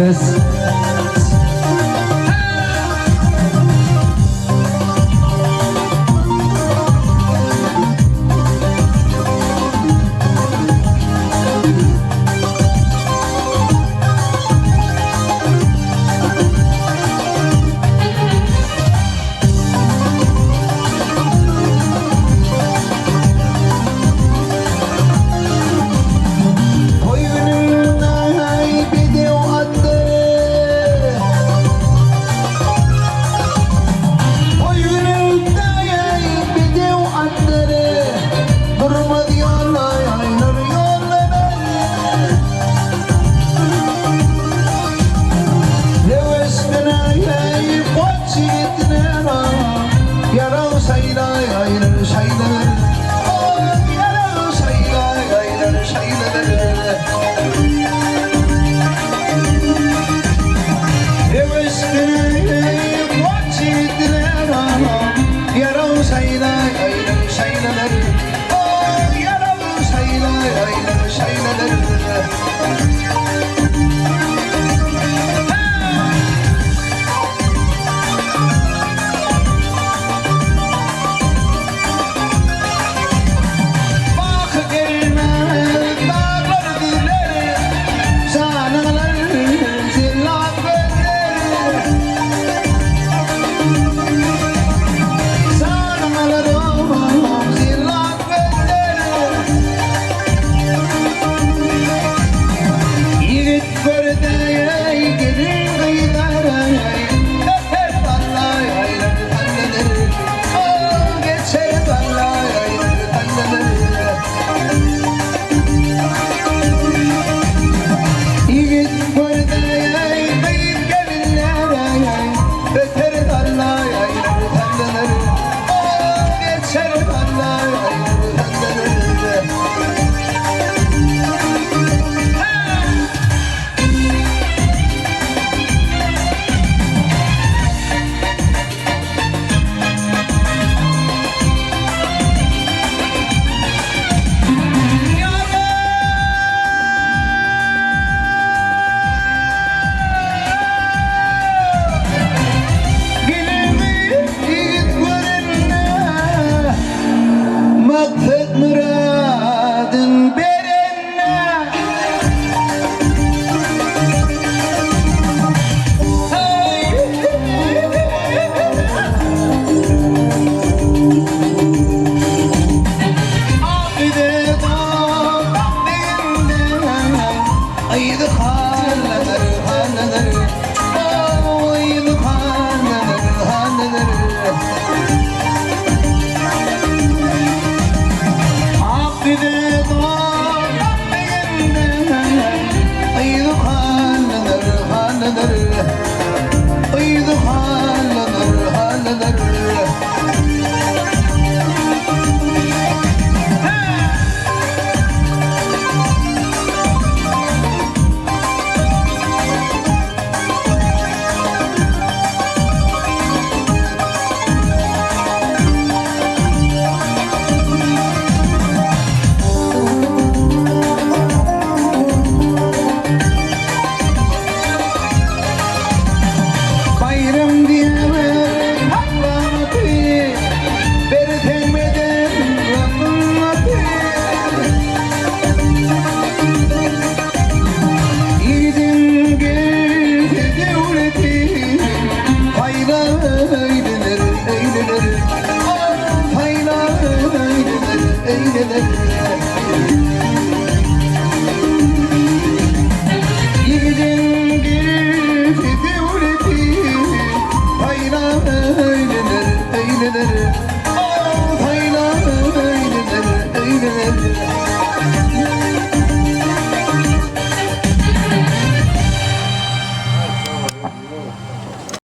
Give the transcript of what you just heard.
Ses. Toý günüň bedew atly. Toý günüň bedew atlary Durmaz ýola ýaýlar ýollary. Röwüşdine goç ýigitine Ýaraw şaýlaýlar şaýlalar. Ýaraw şaýlaýlar şaýlalar. Röwüşdine goç ýigitine Ýaraw şaýlaýlar şaýlalar. Ýaraw şaýlaýlar şaýlalar. Baky gelmez daglar düzler, Janyň alar jellat gözler. Janyň alar jellat gözler. Ýigit görde gelin gyzar, Öper vallaý aýran sallanır. Ol geçer vallaý aýran sallanır. Ýigit görde gyz gelinler, Öper vallaý aýran sallanır. Ol geçer vallaý aýran sallanır. Maksat myradyn berenne. Baýram diýewer haklamaty, Berseň beden gymmaty. Ýigidiň gelse döwleti, Taýla eýlener, eýlener, Taýla eýlener, eýlener.